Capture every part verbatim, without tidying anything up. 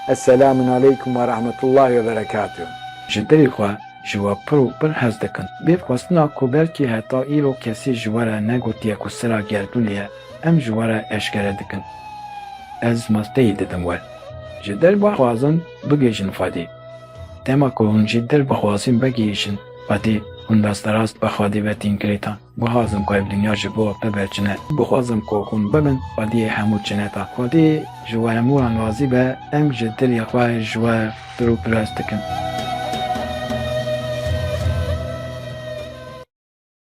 Esselamun aleykum ve rahmetullahi ve berekatuh. Ji dilê xwe ji we pir û pir hez dikin. Bê xwestina ku belkî heta îro kesî ji we re negotiye ku sira gerdûnê ye, em ji we re eşkere dikin. Ez masteyî didim we. Ji dil bixwazin bigihîjin Xwedê. Dema ku hûn jî dil bixwazin bigihîjin Xwedê, hûn rasterast bi Xwedê ve tên girêdan. Bixwazim ku ev dinya ji bo te be çine. Bixwazim ku hûn bibin Xwediyê hemû çineta. Xwedê ji we hemûyan razî be, em ji dilê xwe ji we pir û pir hez dikin.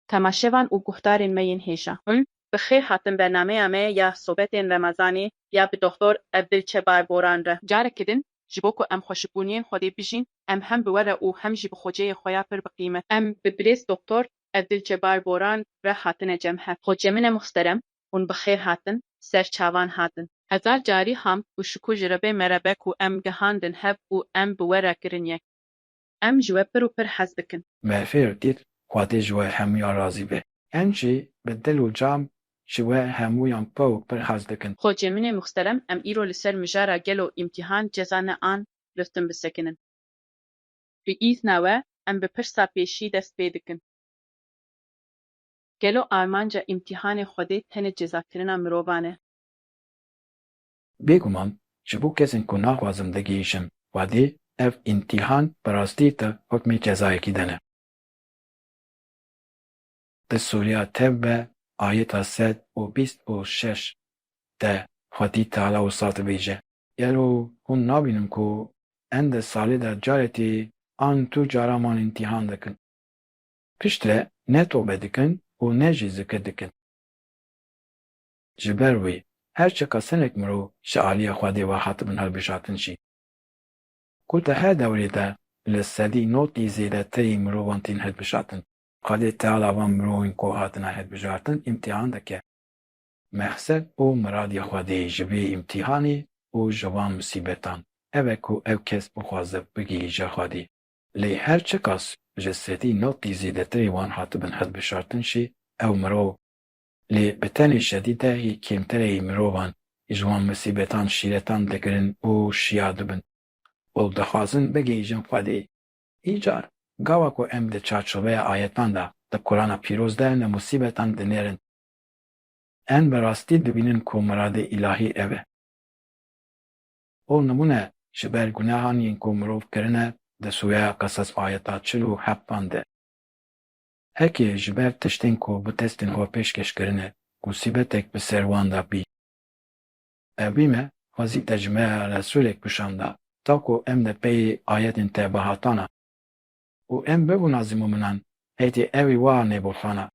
Temaşevan û guhdarên me yên hêja. Hûn bi xêr hatin bernameya me ya sobetên Remezanê ya bi Doktor Evdil Çebar Boran re. Careke din, ji bo ku em xweşikbûniyên Xwedê bijîn, em hem bi we re û hem jî bi xoceyê xwe ya pir bi qîmet. Em bi birêz Doktor Evdil Çebar Boran re hatine cem hev. Xocê min e muhterem, hûn bi xêr hatin, ser çavan hatin. Hezar carî hamd û şikûr ji Rebê me re be ku em gihandin hev û em bi we re kirin yek. Em ji we pir û pir hez dikin. Me fêr dît, Xwedê ji we hemûyan razî be. Em jî bi dil û can ji we hemûyan pir û pir hez dikin. Xocê min ê muhterem, em îro li ser mijara gelo îmtîhan ceza ne an liftin bisekinin. Bi îzna we em bi pirsa pêşî dest pê dikin. Gelo armanca îmtîhanê Xwedê tenê cezakirina mirovan e? Bêguman, ji bo kesên ku naxwazin digihîjin Xwedê, ev îmtîhan bi rastî di hukmê cezayekî de ne. Di Sûreya Tewbe ayeta sed û bîst û şeş de Xwedî Teala wisa dibêje, Gelo hûn nabînin ku em di salê de carekê an tu caran wan îmtîhan dikin? Piştre ne tobe dikin û ne jî zikir dikin. Ji ber wê, her çiqas hinek mirov ji aliyê Xwedê ve hatibin hilbijartin jî. Ku di her dewrê de li sedî notî zêdetirî mirovan tên hilbijartin. Xwedê Teala van mirovên ku hatine hilbijartin îmtîhan dike. Mexsed û miradê Xwedê ji vê îmtîhanê û ji van misîbetan ev e ku ew kes bixwaze bigihîje Xwedê. Lê her çiqas ji sedî notî zêdetirî wan hatibin hilbijartin jî ew mirov, lê bi tenê sedî dehî kêmtirê yî mirovan ji wan misîbetan şîretan digirin û şiya dibin û dixwazin bigihîjin Xwedê. Îcar, gava ku em di çarçoveya ayetan de di Qurana Pîroz de li musîbetan dinêrin, em bi rastî dibînin ku miradê îlahî ev e. Û nimûne ji ber gunehan yên ku mirov kirine di Sûreya Qesas ayeta çil û heftan de. Heke ji ber tiştên ku bi destên xwe pêşkêş kirine, musîbetek bi ser wan de bî. Ev bî me, xwezî te ji me re Resûlek bişanda, ta ku em di pey ayetên te bihatana. Û em bibûna zî muminan, heytê ew ê wiha nêbûxana.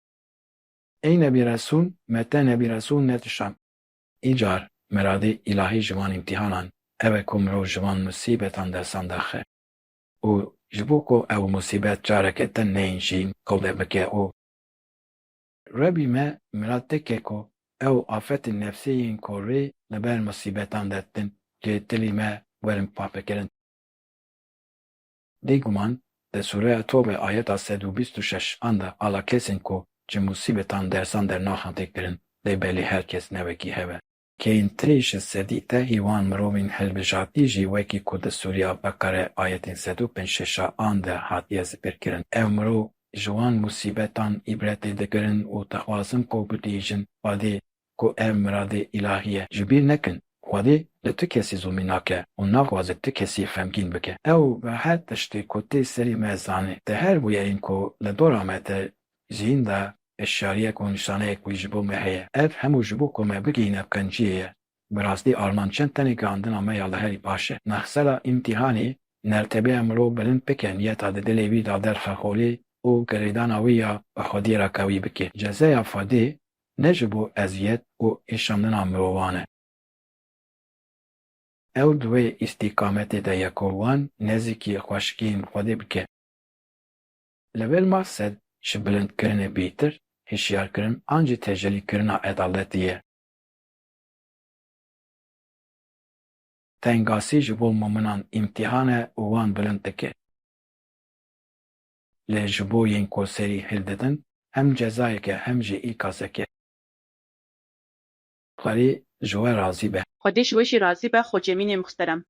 Ey Nebî Resûl, me te Nebî Resûl nedişand. Îcar, miradê îlahî ji van îmtîhanan ev e ku mirov ji van musîbetan dersan derxe. Û ji bo ku ew musîbet careke din neyên jî qewde bike û Rebî me mirad dike ku ew afetên nefsî yên ku rê li ber musîbetan derditin, ji dilî me werin papekirin. Bêguman, di Sûreya Tobe ayeta sed û bîst û şeş an de ala kesên ku ji musîbetan dersan dernaxin tê kirin, lê belê her kes ne wekî hev e. Kêmtirî ji sedî dehî wan mirovên hilbijartî jî wekî ku di Sûreya Beqere ayetên sed û pêncî şeş an de hatiye zikirkirin. Ev mirov ji wan musîbetan îbretê digirin û dixwazin ku bigihîjin Xwedê ku ev miradê îlahî ye. Ji bîr nekin, Xwedê li tu kesî zûmî nake û naxwaze tu kesî xemgîn bike. Ew bi her tiştê ku tê serî me zane. Di her bûyerên ku li dora me de jiyîn de hişyariyek û nîşaneyek wî ji bo me heye. Ev hemû ji bo ku me bigihîne qenciyê ye. Bi rastî armanc çend tenê gihandina me ya li herî baş e. Mexseda îmtîhanê, mertebeya mirov bilind bike, niyeta di dilê wî de derxe holê û girêdana wî ya bi Xwedê re qewî bike. Cezaya Xwedê ne ji bo eziyet û êşandina mirovan e. Ew di wê îstîqametê de ye ku wan nêzîkî xweşikiyên Xwedê bike. Li vir mexsed ji bilindkirinê bêhtir hişyarkirin an jî tecelîkirina edaletê ye. Tengasî ji bo muminan îmtîhan e û wan bilind dike. Lê ji bo yên ku serî hildidin, hem cezayek e hem jî îkazek e. Xwedê ji we razî be. Xwedê ji we jî razî be, xocê min ê muhterem.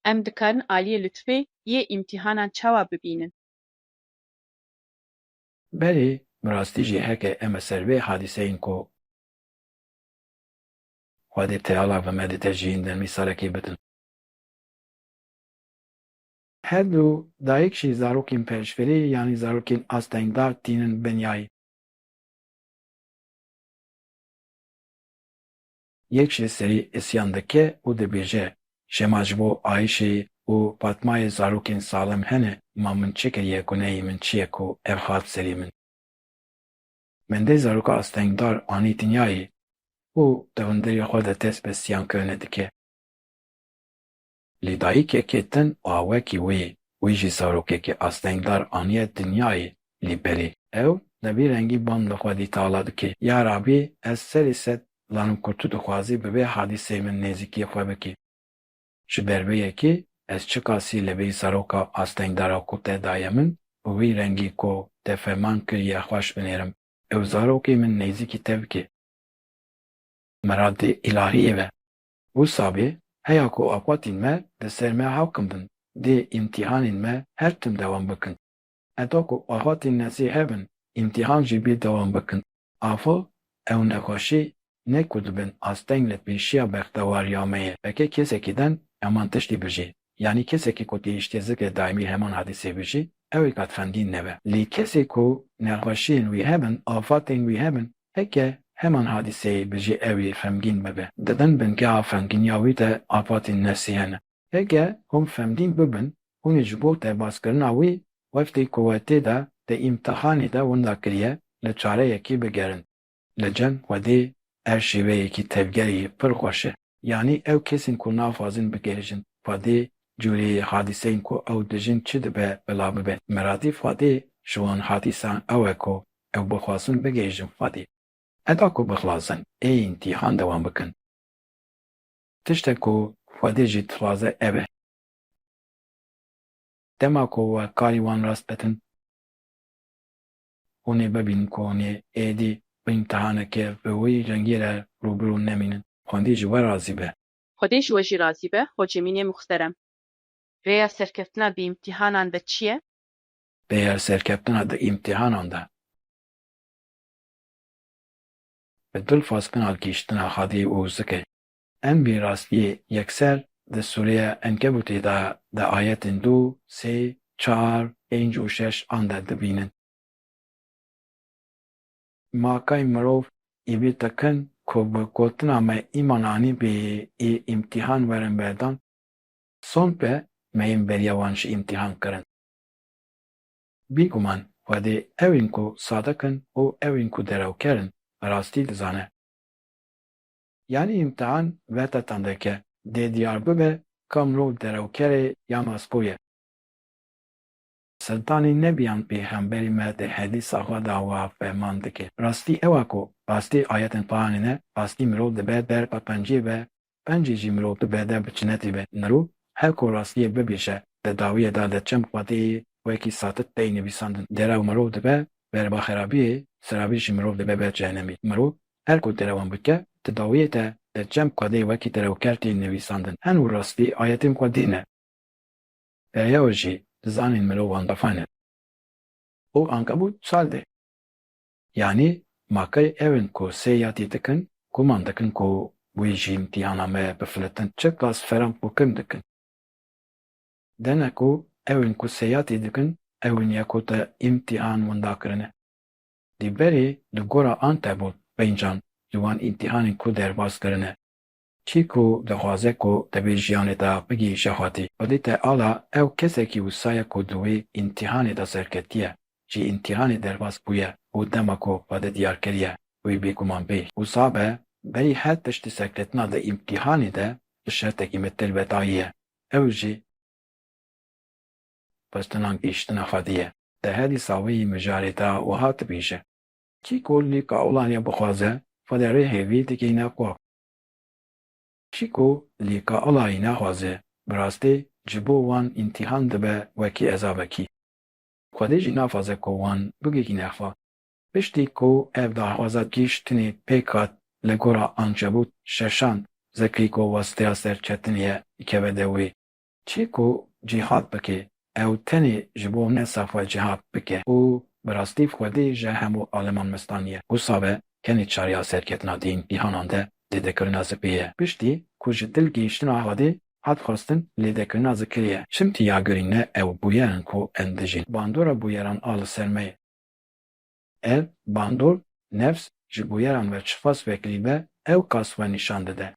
Em dikarin aliyê lutfê yê îmtîhanan çawa bibînin? Belê, bi rastî jî heke em ê ser vê hadîseyên ku Xwedê Teala ve me dide jiyîn de mîsalekê bidin. Her du dayik jî zarokên pêşverî, yanî zarokên astengdar tînin binyayê. Yek ji serî isyan dike û dibêje, Şema ji bo Ayşê û Fatmayê zarokên salim hene, ma min çi kiriye ku neyê min çi ye ku ev hat serî min? Min dê zaroka astengdar anî dinyayê û di hundirê xwe de dest bi sîyankirinê dike. Lê dayikekê din a wekî wê, wê jî zarokekî astengdar aniye dinyayê, lê belê ew di vî rengî bang li Xwedî Teala dike, Ya Rabî, ez serê sed zanim ku tu dixwazî bi vê hadîseyê min nêzîkiyê xwe bikî. Ji ber vê yekê ez çiqasî li vê zaroka astengdara ku te daye min û vî rengî ku te ferman kiriye xweş binêrim. Ew zarokê min nêzîkî te bike. Miradê îlahiyê be. Wisa bê, heya ku axwatên me li ser me hakim bin, dê îmtîhanên me her tim dewam bikin. Heta ku axwatên nesî hebin, îmtîhan jî bê dewam bikin. Afa, ew nexweşî ne ku dibin asteng li pêşiya bextewariya me ye. Heke kesekî din heman tiştî bijî, yanî kesekî ku têhiştê zikê daîmî heman hadîsê bijî, ew ê ka xemgîn nebe. Lê kesê ku nexweşiyên wî hebin, afatên wî hebin, heke heman hadîseyê bijî ew ê xemgîn bibe. Di bin bingeha xemgîniya wî de afatên nefsî hene. Heke hûn xemgîn bibin, hûn ê ji bo derbazkirina wî, wextê ku we tê de di îmtihanê de winda kiriye, li çareyekê bigerin. Li cem Xwedê ev şêweyekî tevgerê yê pir xweş e. Yanî ew kesên ku naxwazin bigihîjin Xwedê, cûrê hadîseyên ku ew dijîn çi dibe bila bibe. Miradê Xwedê ji wan hadîsan ew e ku ew bixwazin bigihîjin Xwedê. Heta ku bixwazin, ê îmtîhan dewam bikin. Tiştek ku Xwedê jî dixwaze ev e. Dema ku we karî wan rast bitin, hûn ê bibînin ku hûn ê êdî bi îmtihaneke bi wî rengî re rûbirû nemînin. Xwedê ji we razî be. Xwedê ji we jî razî be, xocemînê muxterem. Rêya serkeftina di îmtîhanan de çi ye? Rêya serkeftina di îmtîhanan de bi dilxwastina gihîştina Xwedê û zikê. Em vî rastiyê yekser di sûreya Enkebûtê de di ayetên du, sê, çar, pênc û şeş an de dibînin. Ma kay mirov îvî dikin ku bi gotina me îman anîbî ê îmtîhan werin berdan, son be me yên beriya wan jî îmtîhan kirin. Bîguman Xwedê ewên ku sadiq in û ewên ku derewker in bi rastî dizane. Yanî îmtihan vetetan dike, dê diyar bibe ka mirov derewker e yan rastgo ye. Sultanê Nebiyan Pêxemberê me di hedîsa xwe de wa ferman dike, Rastî ew e ku rastî ayetên Quranê ne, rastî mirov dibe derba pencê ve, pencê jî mirov dibe derb cinetê ve. Mirov her ku rastiyê bibêje, di dawiyê de di çem Xwedê wekî sadiq tê nivîsandin. Derew mirov dibe berba xerabiyê, xerabî jî mirov dibe ber cehenemê. Mirov her ku derewan bike, di dawiyê de di çem Xwedê wekî derewker tê nivîsandin. Hin û rastî ayetên Xwedê ne. Pereya we jî dizanin mirov angafa ne. Û ankebût çal de. Yanî, ma key ewên ku sê ya tê dikin, guman dikin ku wê jî îmtîhana me bifilitin, çiqas feraq û kim dikin. Dene ku ewên ku sê ya tê dikin, ewên ya ku te îmtîhan winda kirine. Dî berê li gora Ankebût pêncan ji wan îmtîhanên ku derbas kirine. Kî ku dixwaze ku di vê jiyanê de bigihîje Xwedê, Xwedê Teala ew kesekî wisa ye ku di wê îmtîhanê de serketiye, ji îmtîhanê derbas bûye û dema ku Xwedê diyar kiriye, wê bêguman bê. Wisa be, berî her tiştî serketina di îmtîhanê de bi şertekî metir vedayiye. Ew jî xwestina gihîştina Xwedê ye. Di hedîsa wê yî mijarê de wiha dibêje, Kî ku lîka olaniya bixwaze, Xwedê rêhê wî digihîne xwe. Kî ku lîka olayî naxwaze, bi rastî ji bo wan îmtîhan dibe wekî ezabekî. Xwedê jî naxwaze ku wan bigihîne xwe. Piştî ku ev daxwaza gihîştinê pêk hat, li gora Ankebût şeşan, zikrî ku wasteya serketinê ye, dikeve dewê. Çê ku cîhad bike, ew tenê ji bo nefsa xwe cîhad bike û bi rastî Xwedê ji hemû aleman mistaniye. Wisa be kenê çareya serketina di îmtîhanan de lêdekirina zikê ye. Piştî ku ji dil gihîştina Xwedê hat xwestin, lêdekirina zikê ye. Çimkî ya girîng ne ew bûyer in ku em dijîn. Bandora bûyeran a li ser me ye. Ev bandor nefs ji bûyeran ve çiqas vekirî be, ew qas xwe nîşan dide.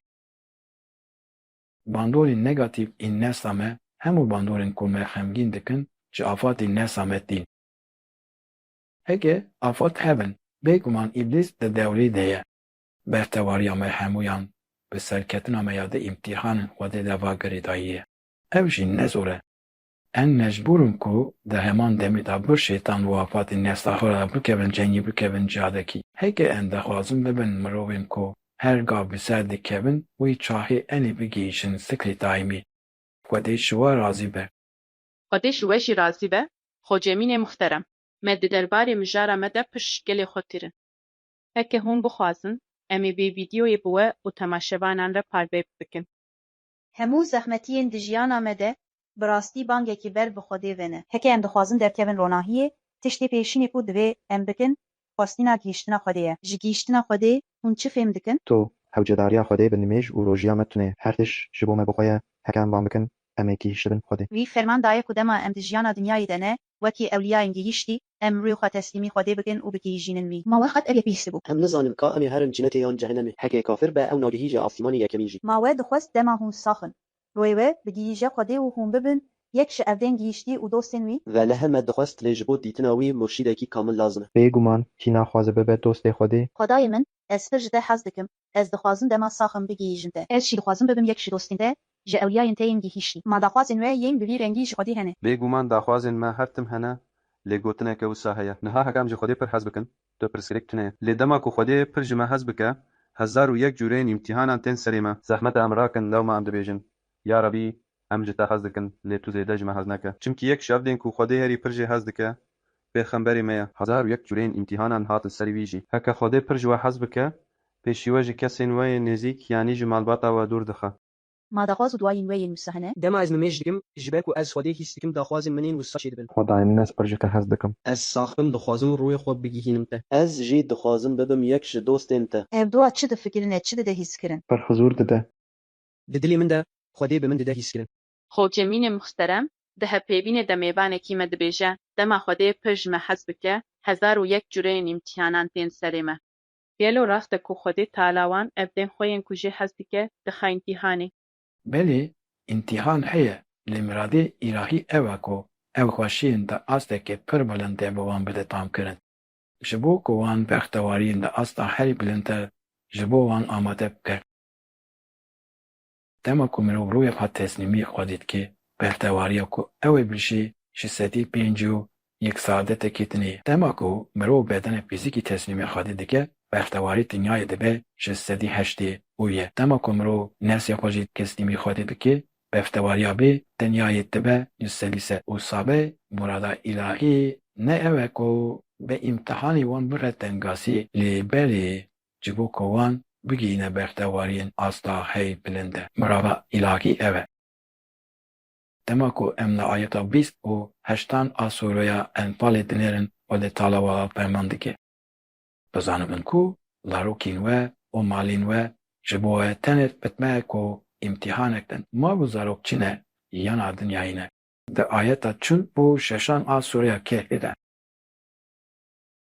Bandorên negatîf ên nefsa me hemû bandorên ku me xemgîn dikin ji afatên nefsa me tîn. Heke afat hebin, bêguman Îblîs di dewrê de ye. Bertewariya me hemûyan bi serketina me ya di îmtîhanên Xwedê de va girêdayî ye. Ev jî ne zor e. Em mecbûr in ku di heman demê de bi şêtan û afatên nefsa xwe re bikevin cengî, bikevin cihadekî. Heke em dixwazin bibin mirovên ku her gav bi ser dikevin, wî çaxê enê bigihîşin zikrê daîmî. Xwedê ji we razî be. Xwedê ji we jî razî be, xocemînê muhterem. Me di derbarê mijara me de pir ji gelê xwe kirin. Heke hûn bixwazin, em ê vê vîdyoyê bi we û temaşevanan re parve bikin. Hemû zehmetiyên di jiyana me de bi rastî bangekî ber bi Xwedê ve ne. Heke em dixwazin derkevin ronahiyê, tiştê pêşînê ku divê em bikin, xwestina gihîştina Xwedê ye. Ji gihîştina Xwedê hûn çi fêm dikin? Tu hewcedariya Xwedê bi nimêj û rojiya me tune ye. Her tişt ji bo me bi xwe ye. Heke em van bikin, em ê gihîştibin Xwedê. Wî ferman daye ku dema em di jiyana dinyayê de ne, wekî ewliyayên gihîştî, em rûyê xwe teslîmî Xwedê bikin û bigihîjînin wî. Ma we qet ev yek bihîstibo? Em nizanin ka em ê herin cinnetê yan cehenemê. Heke kafir be, ew nagihîje asîmanê yekemîn jî. Ma we dixwest dema hûn sax in, rûyê we bigihîje Xwedê û hûn bibin yek ji erdên gihîştî û dostên wî? Wele me dixwest, lê ji bo dîtina wî murşîdekî kamil lazim e. Bêguman kî naxwaze bibe dostê Xwedê? Xwedayê min, ez pir ji te hez dikim. Ez dixwazim dema sax im bigihîjim te. Ez jî dixwazim bibim yek ji dostên te, ji ewliyayên te yên gihîştî. Ma daxwazên we yên bi vî rengî ji Xwedê hene? Bêguman daxwazên me her tim hene, lê gotineke wisa heye. Niha heke em ji Xwedê pir hez bikin, tu pirsgirêk tune ye. Lê dema ku Xwedê pir ji me hez bike, hezar û yek cûreyên îmtîhanan tên serê me. Zehmet e em rakin, lewma em dibêjin, Ya Rebî, em ji te hez dikin, lê tu zêde ji me hez neke. Çimkî yek ji ev dên ku Xwedê herî pir jê hez dike, pêxemberê me ye. Hezar û yek cûreyên îmtîhanan hatin serî wî jî. Heke Xwedê pir ji we hez bike, pêşî we ji kesên we yên nêzîk, yanî ji malbata we dûr dixe. Ma daxwaz û duayên we yên wisa hene? Dema ez nimêj dikim, ji ber ku ez Xwedê hîs dikim, daxwazên min ên wisa çêdibin. Xwedayê min, ez pir ji te hez dikim. Ez sax bim, dixwazim rûyê xwe bigihînim te. Ez jî dixwazim bibim yek ji dostên te. Ev dua çi difikirine, çi dide hîskirin? Pir huzûr dide. Di dilê min de Xwedê bi min dide hîskirin. Xocemînê muhterem, di hevpeyvînê de mêvanekî me dibêje, dema Xwedê pir ji me hez bike, hezar û yek cûreyên îmtîhanan tên serê me. Gelo rast e ku Xwedê Teala wan ev dên xwe yên ku jê hez dike, dixe îmtîhanê? Belê, îmtîhan heye, lê miradê îlahî ew e ku ew xweşiyên di astekê pir bilind de bi wan bide tamkirin. Ji bo ku wan bextewariyên di asta herî bilind de ji bo wan amade bike. Dema ku mirov rûyê xwe teslîmî Xwedê dike, bextewariya ku ew ê bijî ji sedî pêncî û yek seadetekî din e. Dema ku mirov bedenê fîzîkî teslîmî Xwedê dike, bextewarî dinyayê dibe ji sedî heştê û yek. Dema ku mirov nefsê xwe jî teslîmî Xwedê dike, bextewariya bê dinyayê dibe ji sedî sed. Û sabey murada îlahî ne ew e ku bi îmtihanê wan bire tengasî, lê belê ji bo ku wan bigihîne bextewariyên asta hey bilind e. Mirava îlahî ev e. Dema ku em li ayeta bîst û heştan a sûreya Enfalê dinêrin, Xwedê Teala wiha ferman dike, Bizanibin ku zarokên we û malên we ji bo we tenê fitneyek û îmtîhanek in. Mal û zarok çi ne yana dinyayê ne. Di ayeta çil û şeşan a sûreya Kehfê de.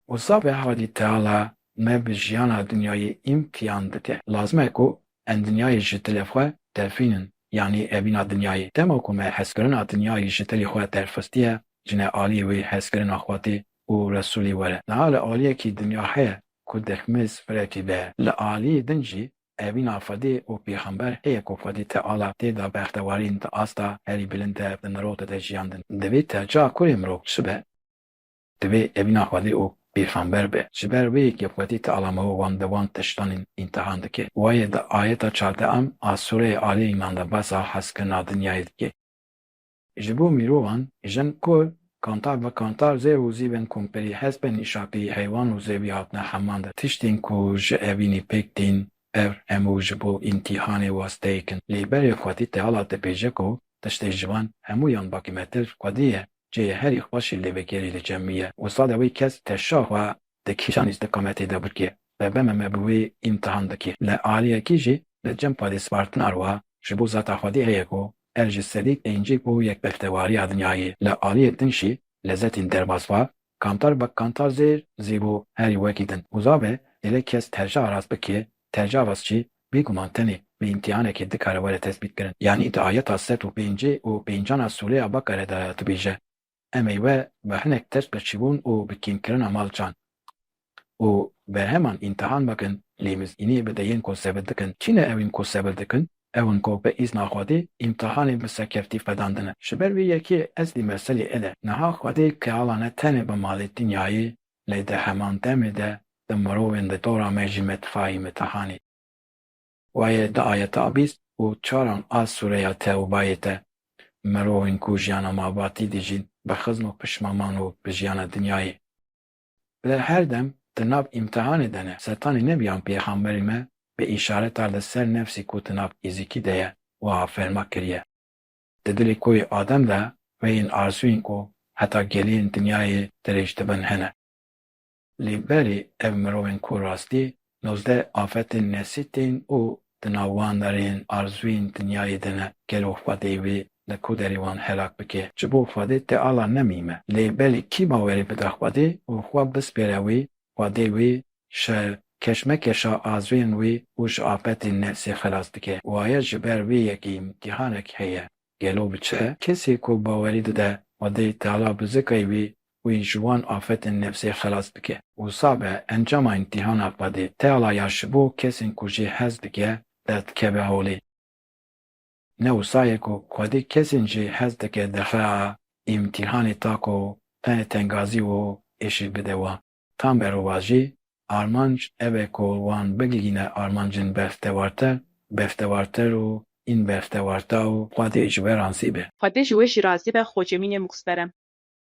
Wisa be Xwedî Teala me bi jiyana dinyayê îmtîhan dike. Lazim e ku em dinyayê ji dilê xwe derfînin, yanî evîna dinyayê. Dema ku me hezkirina dinyayê ji dilê xwe derxistiye, cine aliyê wê hezkirina Xwedê û Resûlê were. Niha li aliyekî dinya heye ku dixmiz firekî be. Li aliyê din jî evîna Xwedê û pêxember heye ku Xwedî Teala tê de bextewariyên di asta herî bilind de di mirov de jiyan din. Divê terciha kurê mirov çi be? Divê evîna Xwedê û pêxember be. Ji ber wê yekê Xwedî Teala mirov wan di wan tiştan îmtihan dike. Wayê di ayeta çardehan a sûreyê Alî Îmran de behsa hezkirina dinyayê dike. Ji bo mirovan, jin, kur, kantar bi kantar, zêr û zîvên komperî, hespên îşapî, heywan û zevî hatine hemandin. Tiştên ku ji evînê pêk tîn, ev hemû ji bo îmtîhanê wasteyek in. Lê berê Xwedî Teala dibêje ku tiştê ji van hemûyan ba qîmettir xwedî ye, cihê herî xweş ê lêvegerî li cem wî ye. Wisa de wê kes teşa xwe di kîjan îstîqametê de bike, be beme me bi wê îmtihan dike. Li aliyekî jî li cem xwedî spartina re wa ji bo zata xwedî heye ku ev ji sedî pêncî ku yek beftewariya dinyayê, li aliyê din jî lezzetên derbasva kantar be kantar zêr zî bo herî wekî din. Uza be, êlê kes terca rast bike, terca rast jî bêguman tenê bi îmtihanekê dikare were tespîtkirin. Yanî di ayeta sed û pêncî û pêncan a sûreya Beqere de dibêje, Em ê we bi hinek ters birçîbûn û bi kêmkirina malcan û berheman îmtihan bikin, lê mizgîniyê bide yên ku sebir dikin. Çi ne ew ên ku sebir dikin? Ew in ku bi îzna Xwedê îmtihanê bi serkeftî qedandine. Ji ber vê yekê eslî meselê ene. Niha Xwedê xeyala ne tenê bi malê dinyayê, lê di heman demê de di mirovên di dora me jî me dixayî îmtihanê. Wayê di ayeta bîst û çaran a sûreya Tewbayê te, mirovên ku jiyana malbatî dijîn, bi xizm û pişmaman û bi jiyana dinyayê. Li her dem di nav îmtihanê de ne. Setanî nebiyan pêxemberê me bi îşareta li ser nefsî ku di nav êzîkî de ye, wiha ferma kiriye. Di dilê koyê Adem de wê yên arzûyên ku heta geliyên dinyayê dirêj dibin hene. Lê berî ev mirovên ku rastî nozdeh afetên nefsî tên û di nav wan de yên arzûyên dinyayê de ne, gelo Xwedê wê li ku derê wan helak bike? Ji bo Xwedê Teala nemî me. Lê belê kî bawerî bide Xwedê û xwe bispêre wî, Xwedê wî ji keşmekeşa arzûyên wî û ji afetên nefsê xelas dike. Waye ji ber vê yekê îmtîhanek heye. Gelo bi çi? Kesê ku bawerî dide Xwedê Teala bi zikey wî, wî ji wan afetên nefsê xelas bike. Wisa be encama îmtîhana Xwedê Teala ya ji bo kesên ku jê hez dike derdikeve holê. Ne wisa ye ku Xwedê kesên jê hez dike dixe îmtîhanê ta ku tenê tengazî û êşî bide wan. Tam berovajî, armanc ev e ku wan bigihîne armancên berftewartir, berftewartir û în berftewarta û Xwedê ji we razî be. Xwedê ji we jî razî be, xocemînê muxterem.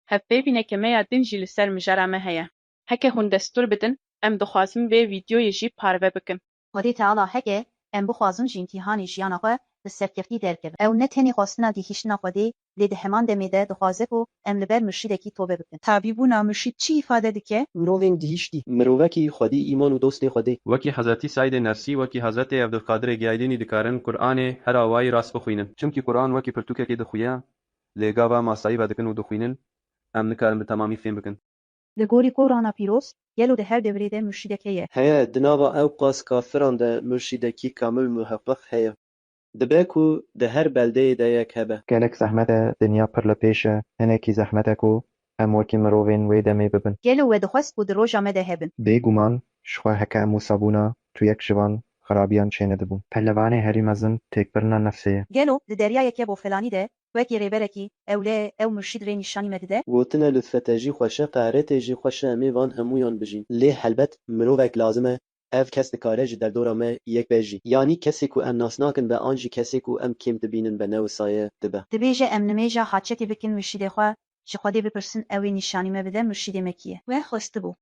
Hevpeyvîneke me ya din jî li ser mijara me heye. Heke hûn destûr bidin, em dixwazin vê vîdyoyê jî parve bikin. Xwedê Teala heke em bixwazin ji îmtîhanê jiyana xwe bi serkeftî derkevin. Ew ne tenê xwestina gihîştina Xwedê, lê di heman demê de dixwaze ku em li ber murşîdekî tobe bikin. Tabîbûna murşîd çi îfade dike? Mirovên gihîştî. Mirovekî xwedî îman û dostê Xwedê. Wekî Hezretî Seîdê Nersî, wekî Hezretê Evdilqadirê Geylînî dikarin Quranê her awayî rast bixwînin. Çimkî Quran wekî pirtûkekê dixuye, lê gava em asayî vedikin û dixwînin, em nikarin bi temamî fêm bikin. Li gorî Qurana Pîroz, gelo di her devrê de murşîdek heye? Heye, di nava ew qas kafiran de murşîdekî kamil muheqqiq heye. Dibe ku di her beldeyê de yek hebe. Gelek zehmet e, dinya pir li pêş e, hinekî zehmet e ku em wekî mirovên wê demê bibin. Gelo we dixwest ku di roja me de hebin? Bêguman, ji xwe heke em wisa bûna, tu yek ji van xirabiyan çênedibû. Pelevanê herî mezin têkbirina nefsê ye. Gelo di deryayeke bofilanî de, wekî rêberekî, ewle, ew murşîd rê nîşanî me dide? Gotine lutfete jî xweş e, qehretê jî xweş e, em ê van hemûyan bijîn. Lê helbet mirovek lazim e, ev kes dikare ji derdora me yek be jî. Yanî kesê ku em nas nakin be an jî kesê ku em kêm dibînin be ne wisa ye dibe. Dibêje em nimêja haçetê bikin murşîdê xwe, ji Xwedê bipirsin ew ê nîşanî me bide murşîdê me kî ye? We xwestibû.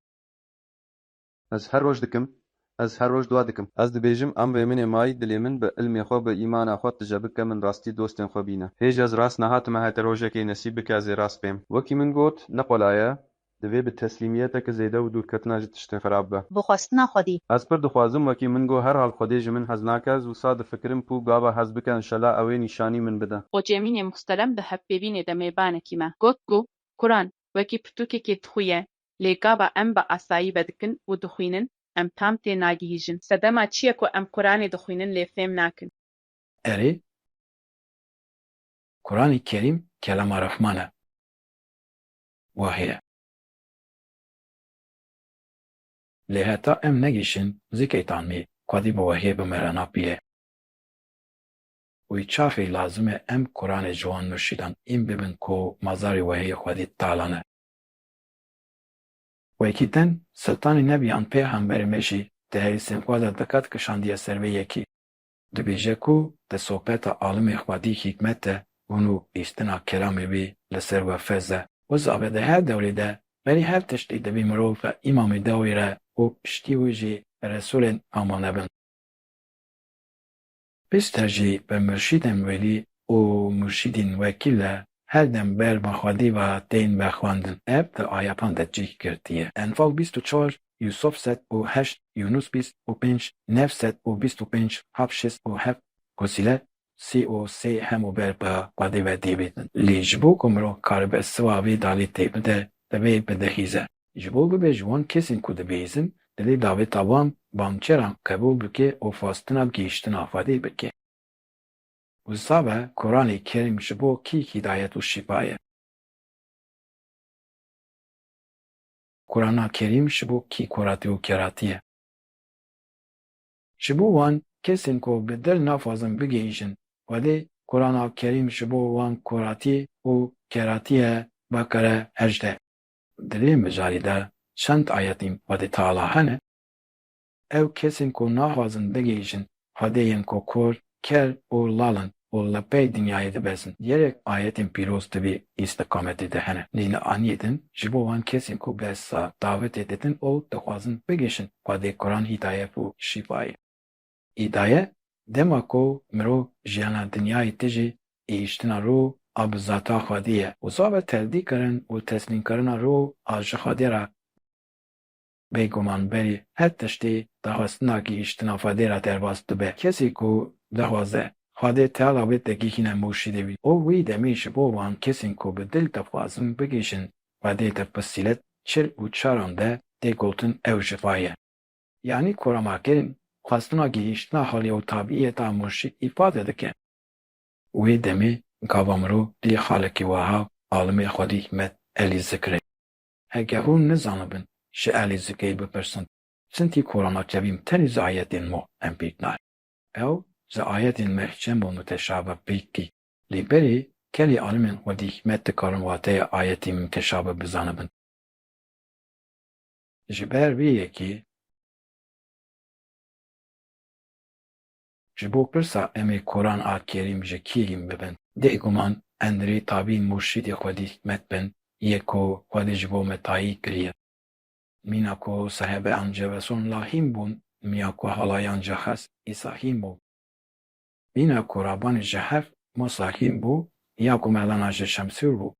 Ez her roj dikim, ez her roj dua dikim. Ez dibêjim, em rê min ê mayî dilê min bi ilmê xwe, bi îmana xwe tije bike, min rastî dostên xwe bîne. Hêj ez rast nehatime heta rojekê nesîb bike ez ê rast bêm. Wekî min got, ne qolay e, divê bi teslîmiyeteke zêde û dûrketina ji tiştên xirab be. Bi xwestina Xwedê. Ez pir dixwazim, wekî min got, herhal Xwedê ji min hez nake, ez wisa difikirim ku gava hez bike, înşela ew ê nîşanî min bide. Xocemînê muxterem di hevpeyvînê de mêbanekî me got ku Quran wekî pirtûkekê dixuye, lê gava em bi asayî vedikin û dixwînin, em tam tê nagihîjin. Sedema çi ye ku em Quranê dixwînin lê fêm nakin? Erê, Quranê Kerîm kelama Rehman e. Wahê ye. Lê heta em negihîşin zikeytan mê, Xwedî bi wehiyê bi me re napiye. Wî çaxê lazim e em Quranê ji wan murşîdan în bibin ku mazarê wehiyê Xwedî Teala ne. Wekî din, Sultanê Nebiyan pêxemberê me jî di herîsên xwe de diqet kişandiye ser vê yekê. Dibêje ku di sohbeta alimê Xwedî hîkmet e, hûn û bîstina kelamê wî li ser we ferz e. Wiza be di her dewrê de berî her tiştî divê mirov îmamê dewrê re û piştî wî jî Resûlên amane bin. Piştre jî bi murşîdên welî û murşîdên wekî li her dem ber bi Xwedê ve tên vexwendin. Ev di ayetan de cih girtiye. Enfal bîst û çar, Yûsof sed û heşt, Yûnus bîst û pênc, Nef sed û bîst û pênc, Hab şêst û heft, Kusîle sî û sê hemû ber bi Xwedê ve dê bêtin. Lê ji bo ku mirov karibe siva vê dalê tê bide, divê bidihîze. Ji bo bibe ji wan kesên ku dibihîzin, divê davêta wan bamçeran qebûl bike û xwestina gihîştina Xwedê bike. Wisa be, Kuranê Kerîm ji bo kî hîdayet û şîfa ye? Kurana Kerîm ji bo kî kuratî û keratî ye? Ji bo wan kesên ku bi dil naxwazin bigihîjin Xwedê, Kurana Kerîm ji bo wan kuratî û keratî ye, Beqere hejdeh. Di vê mijarê de çend ayetên Xwedê Teala hene. Ew kesên ku naxwazin bigihîjin Xwedê yên ku kor, ker û lal in û li pey dinyayê dibezin. Gelek ayetên pîroz di vê îstîqametê de hene. Lê li aniyê din ji bo wan kesên ku behsa dawetê didin û dixwazin bigihîjin Xwedê, Kuran hîdayet û şîfa ye. Hîdayet, dema ku mirov jiyana dinyayê tijî gihîştina rû a bi zata Xwedê ye û zave tevdîkirin û teslîmkirina rû a ji Xwedê re. Bêguman berî her tiştî daxwestina gihîştina Xwedê re derbas dibe. Kesê ku dixwaze Xwedê Teala wê digihîne murşîdê wî û wî demê ji bo wan kesên ku bi dil dixwazin bigihîjin Xwedê di Fusîlet çil û çaran de tê gotin ew ji va ye. Yanî Kurana Kerîm xwestina gihîştina halê û tabîeta murşîd îfade dike. Wê demê gava mirov lê xalekî wiha alimê Xwedî hikmet Elî Zikirê. Heke hûn nizanibin, ji Elî Zikirê bipirsin, çimkî Kurana Kerîm tenê ji ayetên muhkem pêk nayê. Ew ji ayetên muhkem û muteşabih pêk tê. Lê berê gelê alimên Xwedî hikmet dikarin wateya ayetên muteşabih bizanibin. Ji ber vê yekê, ji bo pirsa em ê Kuran a Kerîm ji kî hîn bibin, bêguman em divê tabî murşîdê Xwedî hikmet bin, yê ku Xwedê ji bo me tayî kiriye. Mîna ku sehebe an ceveson la hîn bûn, mîna ku halayan ji xes îsa hîn bû. Mîna ku rabanê ji heft Musa hîn bû, ya ku melana ji Şemsûr bû.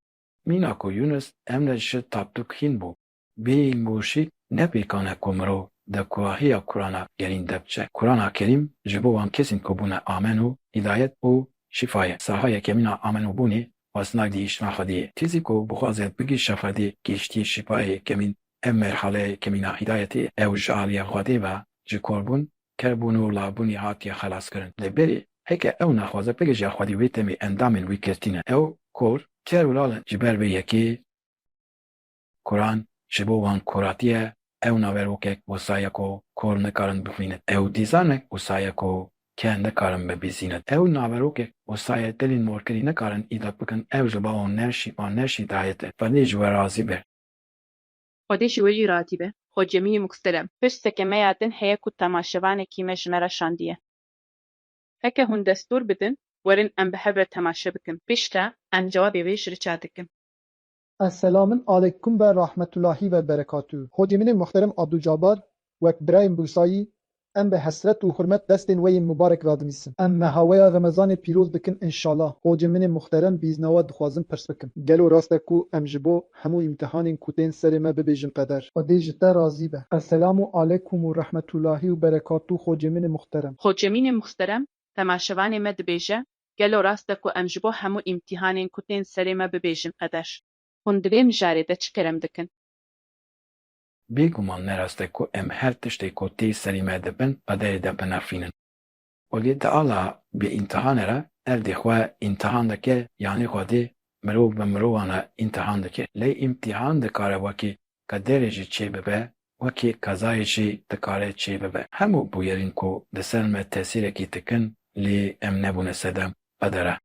Mîna ku Yûnis emre ji Tapdûk hîn bû. Bê murşîd ne pêkan e ku mirov di kuahiya Kurana Kerîm de biçe. Kurana Kerîm ji bo wan kesên ku bûne amen û hîdayet û şîfa ye. Saha yekemîn a amen û bûnê xwestina gihîştina Xwedê ye. Kesê ku bixwaze bigihîşe Xwedê, gihîştiye şîfayê yekemîn. Ev merhaleya yekemîn a hîdayetê, ew ji aliyê Xwedê ve ji korbûn, kerbûn û lalbûnê hatiye xelaskirin. Lê berê heke ew naxwaze bigihîje Xwedê, wê demê endamên wî kir tîne. Ew kor, ker û lal in. Ji ber vê yekê Kuran ji bo wan kuratî ye, ew naverokek wisa ye ku kor nikarin bixwînin. Ew dîzanek wisa ye ku ker nikarin bibîzînin. Ew naverokek wisa ye dilên morkirî nikarin îdrak bikin, ew ji bo wan ne şîfa ne hîdayet e. Xwedê ji we razî be. Xwedê ji we jî razî be. Xocemînê muxterem, pirseke me ya din heye ku temaşevanekî me ji me re şandiye. Heke hûn destûr bidin, werin em bi hev re temaşe bikin. Piştre em cewabê wê ji riça dikin. Esselamun aleykum ve rahmetullahi ve berekatuh. Xocemînê muhterem Abdulcabar, wek birayên Bursayî, em bi hesret û hurmet destên we yên mubarek radinîsin. Em mehaweya Remezanê pîroz dikin înşallah. Xocemînê muhterem, bi îzna we dixwazim pirs bikim. Gelo rast e ku em ji bo hemû îmtihanên ku tên serê me bibêjin qeder? Xwedê ji te razî be. Esselamu aleykum û rahmetullahi û berekatuh, Xocemînê muhterem. Xocemînê muhterem, temaşevanê me dibêje, gelo rast e ku em ji bo hemû îmtîhanên ku tên serê me bibêjin qeder? Hûn di vê mijarê de çi kerem dikin? Bêguman ne rast e ku em her tiştê ku tê serî me dibin qederê de binirxînin. Xwedê Teala bi îmtihane re erdê xwe îmtihan dike, yanî Xwedê mirov bi mirovan re îmtihan dike. Lê îmtihan dikare wekî qederê jî çêbibe, wekî qezayê jî dikare çêbibe. Hemû bûyerên ku di ser me tesîrekî dikin, lê em nebûne sedem qedere.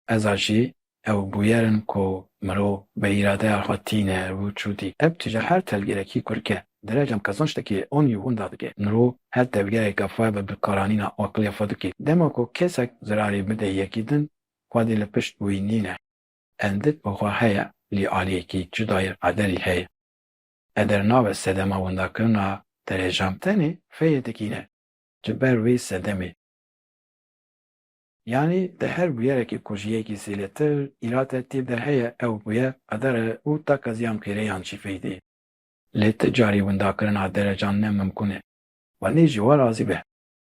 Eza jî ew bûyer in ku mirov bi îradeya xwe tîne rû çû dî. Ev tije her tevgerekî kurke, dereca qezançdekê onî winda dike. Mirov her tevgereke xwe bi bikaranîna aqilê xwe dike. Dema ku kesek zirarê bide yekî din, Xwedê li pişt wî nîne. Endik bi xwe heye, lê aliyekî cuda ye, qederî heye. Qeder nabe sedema windakirina derecan, tenê feyê dikîne. Ji ber wê sedemê Yanî di her bûyerekî ku ji yekî zêdetir îrade tê de heye, ew bûyer qeder e û taka ziyan qîreyan jî feyde ye. Lê ti carî windakirina derecan ne mimkun e. Xwedê ji we razî be.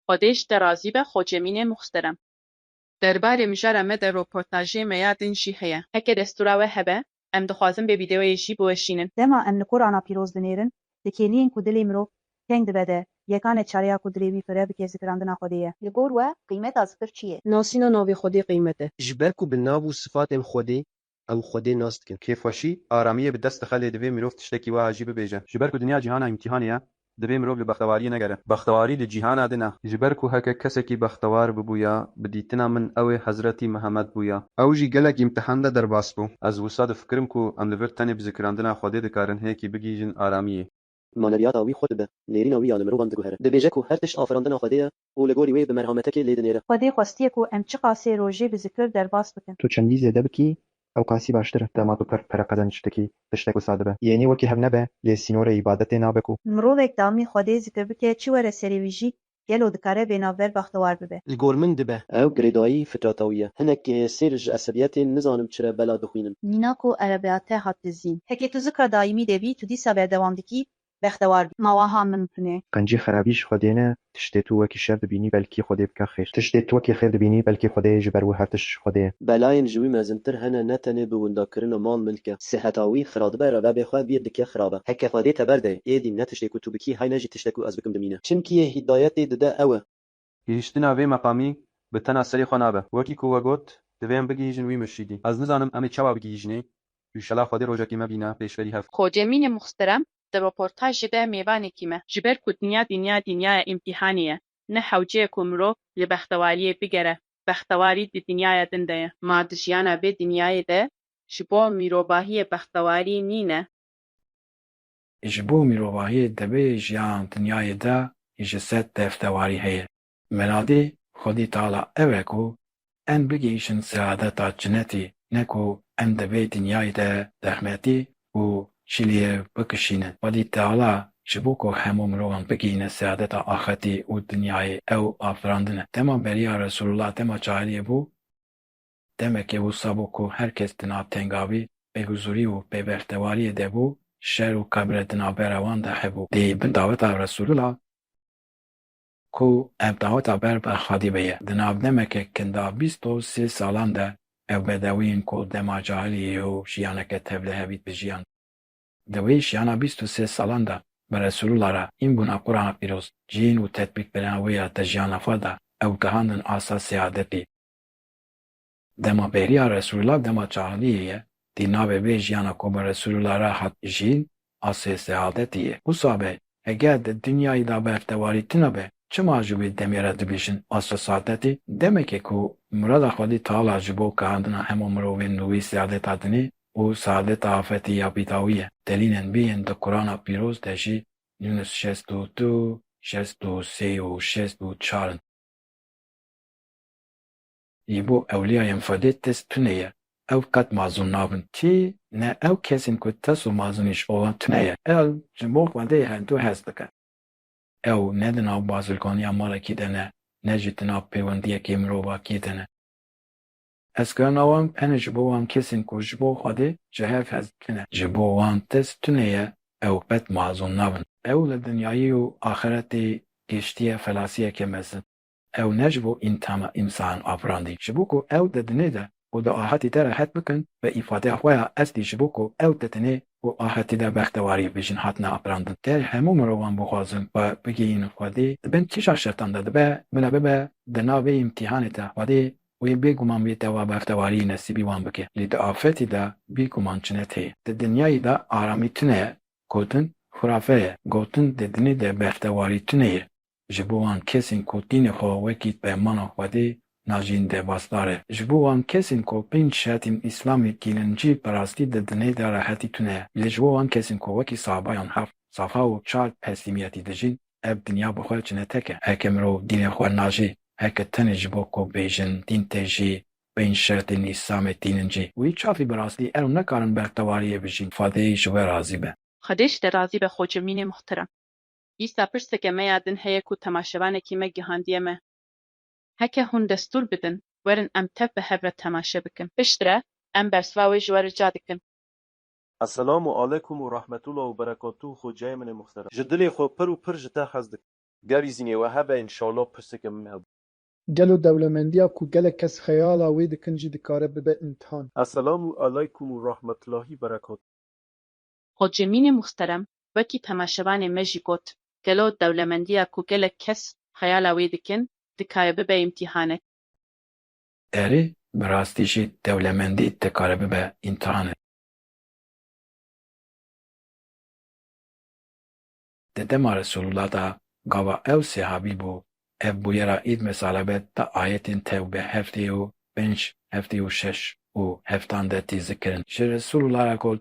Xwedê ji te razî be, Xocemînê muxterem. Derbarê mijara me de roportajê me ya din jî heye. Heke destûra we hebe, em dixwazin vê vîdeoyê jî biweşînin. Dema em li Qur'ana pîroz dinêrin, di kêliyên ku dilê mirov teng dibe de, yekane çareya ku dilê wî fireh bike zikirandina Xwedê ye. Li gor we qîmeta zikir çi ye? Nasîna navê Xwedê qîmet e. Ji ber ku bi nav û sifatên Xwedê ew Xwedê nas dikin. Kêfxweşî, aramiyê bi dest dixe lê divê mirov tiştekî wiha jî bibêje. Ji ber ku dinya cîhana îmtîhanê ye, divê mirov li bextewariyê negere. Bextewarî di cîhana din e. Ji ber ku heke kesekî bextewar bibûya, bi dîtina min ew ê Hezretî Mihemed bûya. Ew jî gelek îmtihan de derbas bû. Ez wisa difikirim ku em li vir tenê bi zikirandina Xwedê dikarin hêkî bigihîjin aramiyê. Maneviyata wî xurt dibe, nêrîna wî ya li mirovan diguhere. Dibêje ku her tişt afirandina Xwedê ye û li gorî wê bi merhametekê lê dinêre. Xwedê xwestiye ku em çiqasê rojê bi zikir derbas bikin. Tu çendî zêde bikî, ewqasî baştir e. Dema tu pir pere qezenc dikî, tiştek wisa dibe. Yê nî wekî hev nebe, lê sînorê îbadetê nabe ku. Mirovek damî Xwedê zikir bike, çi were serê wî jî, gelo dikare vê navber bextewar bibe? Li gor min dibe. Ew girêdayî fitrata wî ye. Hinek kêhêsêr ji esebiyetê nizanim çire bela dixwînin. Nîna ku erebeyate hat dizîn. Heke tu zikra daîmî de bî, tu dîsa berdewam dikî, bextewar bî. Ma waha mimkun e? Qencî xerabî ji Xwedê ne, tiştê tu wekî şer dibînî belkî Xwedê bike xêr. Tiştê tu wekî xêr dibînî belkî Xwedê ye, ji ber wê her tişt ji Xwedê ye. Belayên ji wî mezintir hene, ne tenê bi windakirina mal milk e. Siheta wî xira dibe, revebê xwe bîr dike xirab e. Heke Xwedê teber de, êdî ne tiştê ku tu bikî hay ne jî tiştê ku ez bikim dimîne. Çimkî yê hîdayetê dide ew e. Gihîştina vê meqamî bi tena serê xwe nabe. Wekî ku we got, divê em bigihîjin wî murşîdî. Ez nizanim em ê çawa bigihîjinê. Înşela Xwedê rojekî me bîne pêşberî hev. Xocemînê muxterem, di roportajê de mêvanekî me. Ji ber ku dinya dinya dinyaya îmtîhanê ye, ne hewce ye ku mirov li bextewariyê bigere, bextewarî di dinyaya din de ye. Ma di jiyana vê dinyayê de ji bo mîrovahiyê bextewarî nîne? Ji bo mîrovahiyê divê jiyan dinyayê de ji sed bextewarî heye. Miradê Xwedî Teala ew e ku em bigihîşin seadeta cinetî, ne ku em di vê dinyayê de zehmetî û çiliyê bikişînin. Xwedî Teala ji bo ku hemû mirovan bigihîne seadeta axirtî û dinyayê ew afirandin e. Dema beriya Resûlullah, dema cahiliyê bû, demekê wisa bû ku her kes di nav tengavî, bêhuzurî û bêbextewariyê de bû, şer û qebre di navbera wan de hebû. Di bin daweta Resûlullah, ku ev daweta ber bi Xwedî ve ye. Di nav demeke kinda bîst û sê salan de ev bedewiyên ku dema cahiliyê û jiyaneke tevlihevî dijiyan. Di wê jiyana bîst û sê salan de bi Resûlullah re hîn bûna Qur'ana Pîroz, cihîn û tetbîkbirina wê ya di jiyana xwe de ew gihandin asa seadetê. Dema beriya Resûlullah dema cahiliyê ye, di navê vê jiyana ku bi Resûlullah re hat jîn, asê seadetê ye. Wisa be, eger di dinyayê de bextewarî tune be, çima ji wê demê re dibêjin asa seadetê? Demekê ku murada Xwedî Teala ji bo gihandina hemû mirovên li wî seadeta dinê û seadeta afetê ya bîdawî ye. Delîlên vê yên di Qur'ana Pîroz de jî Yûnis şêst û du, şêst û sê û şêst û çar in. Ji bo ewliyayên Xwedê test tune ye. Ew qet mazûn nabin. Kî ne ew kesên ku test û mazûnî ji bo wan tune ye. Ew ji bo Xwedê her du hez dikin. Ew ne di nav bazirganiya malekî de ne, ne jî di nav pêwendiyekê mirovakî de ne. Hezkirina wan tenê ji bo wan kesên ku ji bo Xwedê ji hev hez dikin e. Ji bo wan test tune ye, ew qet mazûn nabin. Ew li dinyayî û axretê gihiştiye xelasiyeke mezin. Ew ne ji bo îmtihana însan afirandî. Ji bo ku ew di dinê de û di axetî de rehet bikin, bi îfadeya xwe ya eslî ji bo ku ew di dinê û axetî de bextewarî bijîn hatine afirandin. Ger hemû mirovan bixwazin xwe bigihînin Xwedê, di bin kîjan şertan de dibe, bila bibe di nav vê îmtîhanê de Xwedê wê bêguman wê dewa bextewariyê nesîbî wan bike. Lê di axetî de bêguman cinet heye. Di dinyayê de aramî tune ye, gotin xurafe ye, gotin di dinê de bextewarî tune ye. Ji bo wan kesên ku dînê xwe wekî fermana Xwedê najîn derbasdar e. Ji bo wan kesên ku pênc şertên Îslamê tînin jî bi rastî di dinê de rehetî tune ye. Lê ji bo wan kesên ku wekî sahabayan heft safa û çar teslîmiyetî dijîn, ev dinya bi xwe cinetek e. Heke mirov dînê xwe najê, heke tenê ji bo ku bêjin dîn tê jî pênc şertên Îslamê tînin jî, wî çavî bi rastî ew nekarin bextewariyê bijîn. Xwedê ji we razî be. Xwedê ji te razî be Xocemînê muxterem. Îsa pirseke me ya din heye ku temaşevanekî me gihandiye me. Heke hûn destûr bidin, Werin em tev bi hev re temaşe bikin. Piştre em bersiva wê ji we rica dikin. Esselamu aleykum û rahmetullah û berekatuh, xoceyê min ê muxterem. Ji dilê xwe pir û pir ji te hez dikim. Ger îzînê we hebe, înşallah pirseke min hebe. Gelo dewlemendiya ku gelek kes xeyala wê dikin jî dikare bibe îmtihan? Esselamu aleykum û rahmetullahi berekatuh. Xocê min ê muxterem, wekî temaşevanê me jî got, gelo dewlemendiya ku gelek kes xeyala wê dikin, dikare bibe îmtîhanek? Erê, bi rastî jî dewlemendî dikare bibe îmtihanek. Di dema Resûlullah de gava ew sehabî bû, ev bûyera îd mesalebe di ayetên Tewbe heftê û pênc, heftê û şeş û heftan de tê zikirin. Ji Resûlullah re got,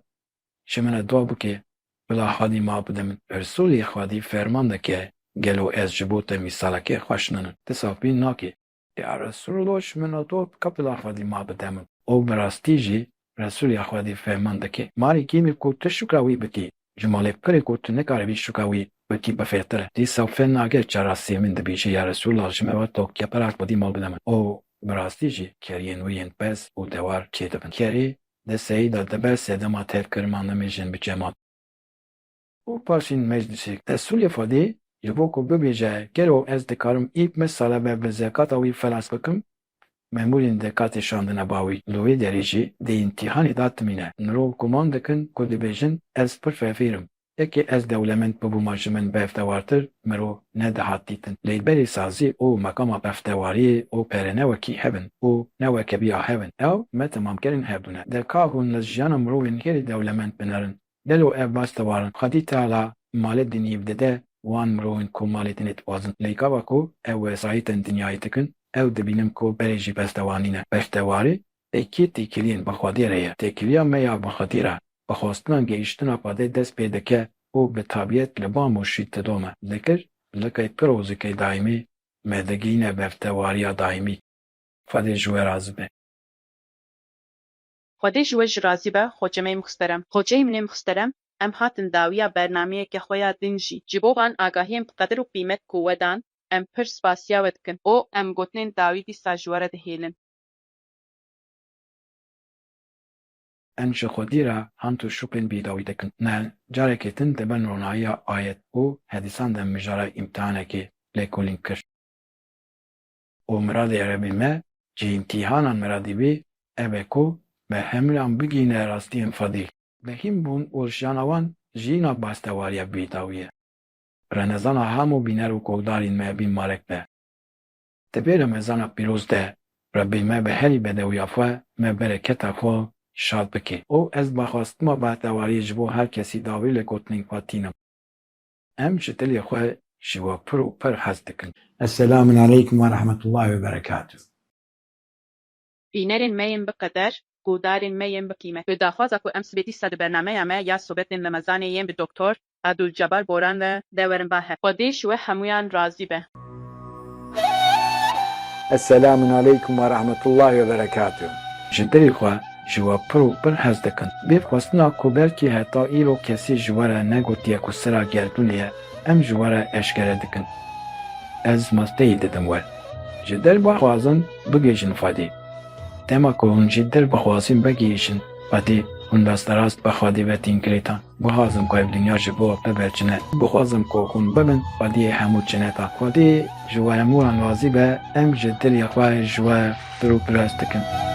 Ji min re dua bike, bila Xwedî ma bide min. Resûlê Xwedî ferman dike, gelo ez ji bo te mîsalekê xweş ninim? Ti safbîn nake. Ya Resûlullah, ji min re dua bike, bila Xwedî ma bide min. Û bi rastî jî Resûlê Xwedî ferman dike, marê kîmê ku tu şukra wî bikî, ji malê pirê ku tu nikaribî şukra wî bikî bifêrtir e. Dîsa fêr nake, cara sêmin dibêje, ya Resûlullah, ji min re dua bike, bila Xwedî ma bide min. Û bi rastî jî keriyên wî yên pez û dewar çêdibin. Kerî di seyî de dibe sedema tevkirina nimêjên bi cemaat. Û paşîn meclisê Resûlê Xwedî ji bo ku bibêje, gelo ez dikarim îd mesele be bi zekata wî xelas bikim, memûrên zekatê şandine ba wî. Li wê derê jî di îmtîhanê de timîne. Mirov guman dikin ku dibêjin, ez pir fevîr im. Yekê ez dewlemend bibûma, ji min bextewartir mirov nedihat dîtin. Lê berê sazî û meqama bextewariyê û pere ne wekî hev in û ne weke bîya hev in. Ew me temamkirin hevdû ne. De ka hûn li jiyana mirovên hêrî dewlemend binerin, gelo ev bextewar in? Xwedî Teala malê dinî dide wan mirovên ku malê dinê dixwazin. Lê gava ku ew wesayîtên dinyayê dikin, ew dibînin ku berê jî bextewar nîne. Bextewarî êkî têkiliyên bi Xwedê re ye. Têkiliya me ya bi Xwedê re, bi xwestina gihîştina Xwedê dest pê dike û bi tabîet li ba murşîd didome. Zikir, likê pir û zikê daîmî me digihîne bextewariya daîmî. Xwedê ji we razî be. Xwedê ji we jî razî be, xocemê muxterem. Xoceyê min ê muxterem, em hatin dawiya bernameyeke xwe ya din jî. Ji bo van agahiyên bi qedir û qîmet ku we dan, em pir spasiya we dikin û em gotinên dawî dîsa ji we re dihêlin. Em ji Xwedî re hamd û şukrên bêdawî dikin. Me carekê din di bin ronahiya ayet û hedîsan de mijara îmtihanekê lêkolîn kir. Û miradê Rebê me ji îmtîhanan miradî wî ev e ku me hemûyan bigihîne rastiyên Xwedî. Bi hîn bûn û jiyana wan jiyîna bextewariya bêdawî ye. Remezana hemû bîner û guhdarên me bî marek be. Di vê Remezana pîroz de Rebê me bi herî bedewiya xwe me bereketa xwe şad bike. Û ez bi xwestina bextewariyê ji bo her kesî dawî li gotinên xwe tînim. Em ji dilê xwe ji we pir û pir hez dikin. Esselamun aleykum ve rahmetullahi ve berekatuh. Bînerên me yên bi qeder, guhdarên me yên bi qîmet. Bi daxwaza ku em sibê dîsa di bernameya me ya sohbetên Remezanê yên bi Doktor Abdulcebar Boran ve de werin ba hev. Xwedê ji we hemûyan razî be. Esselamun aleykum ve rahmetullahi ve berekatuh. Ji dilê xwe ji we pir û pir hez dikin. Bi xwestina ku belkî heta îro kesî ji we re negotiye ku sira gerdûnê ye, em ji we re eşkere dikin. Ez masteyî didim we. Ji dil bixwazin bigihîjin Xwedê. Dema ku hûn ji dil bixwazin bigihîjin Xwedê, hûn rasterast bi Xwedê ve tên girêdan. Bixwazim ku ev dinya ji bo bibe cinet. Bixwazim ku hûn bibin Xwediyê hemû cineta. Xwedê ji we hemûyan razî be, em ji dilê xwe ji we pir û pir hez dikin.